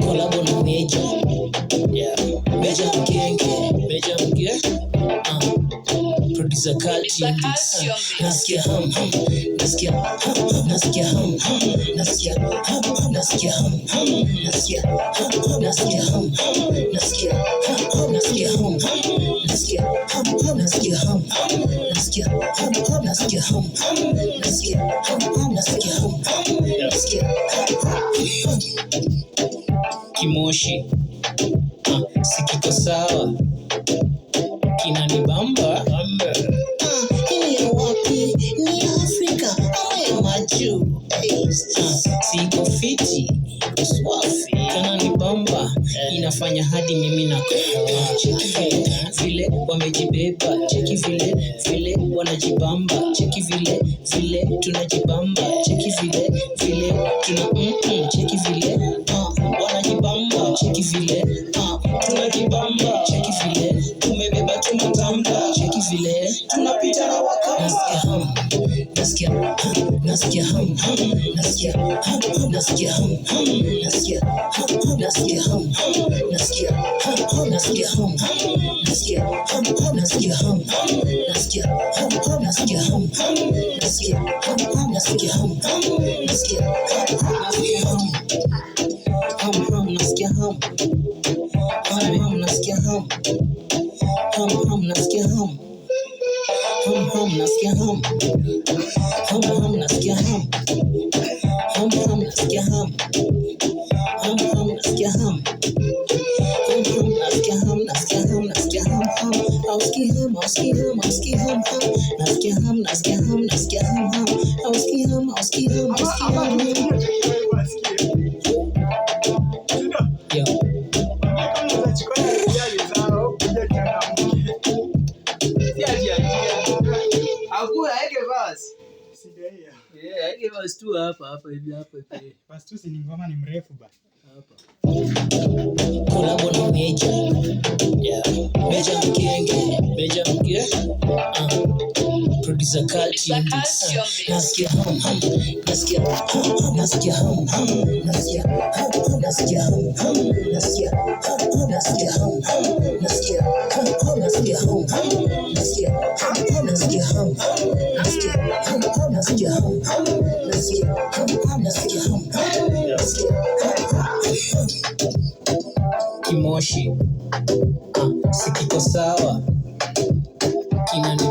Collabo na Meja. Yeah. Meja Mkenge. Meja Mkenge. Producer Culture. Nasikia ham ham. Nasikia ham. Nasikia ham ham. Nasikia ham. Nasikia ham ham. Nasikia ham. Nasikia ham ham. Nasikia ham. Nasikia ham ham. Nasikia ham. Nasikia ham ham. Nasikia ham. Nasikia ham ham. Nasikia ham. Nasikia ham ham. Nasikia ham. Kimoshi sikiko sawa, kinanibamba. Hii ni ya wapi? Ni ya Afrika ama ya majuu? Hey, siko fiti swafi, kananibamba, inafanya hadi mimi na cheki vile vile wamejibeba, cheki vile vile wanajibamba, cheki vile vile tunajibamba, cheki vile vile tuna cheki vile wanajibamba, cheki vile tunajibamba, cheki vile tumebeba tumatamba, cheki vile tunapita na wakamba. Nasikia ham, nasikia ham, nasikia ham ham, nasikia ham, nasikia ham ham, nasikia ham, nasikia ham ham, nasikia ham, nasikia ham ham, nasikia ham, nasikia ham ham, nasikia ham, nasikia ham ham, nasikia ham, nasikia ham ham, nasikia ham, ham ham, nasikia ham ham ham, nasikia ham ham ham, nasikia ham ham ham, nasikia ham ham ham, nasikia ham ham ham, nasikia ham ham ham, nasikia ham ham ham, nasikia ham, nasikia ham, nasikia ham ham, auski ham, auski ham, auski ham ham, nasikia ham, nasikia ham, nasikia ham ham, auski ham, auski ham, auski Ama ham ham. tusikie tukiwa wasikie. Si ndio? Yo. Mwambie kama unachukua na ni sawa, kuja changamke. Si ati ajia. Hakuna aweke verse. Si ndio hiyo? Yeah, aweke verse tu hapa hapa hivi hapa hivi. Basi tu si ni ngoma ni mrefu ba. Hapa. Collabo na Meja. Yeah. Meja Mkenge. Meja Mkenge. Producer Culture. Nasikia ham ham. Nasikia ham. Nasikia ham ham. Nasikia ham. Nasikia ham ham. Nasikia ham. Nasikia ham ham. Nasikia ham. Nasikia ham ham. Nasikia ham. Nasikia ham ham. Nasikia ham. Nasikia ham ham. Nasikia ham. Nasikia ham ham. Nasikia ham. Kimoshi sikiko sawa.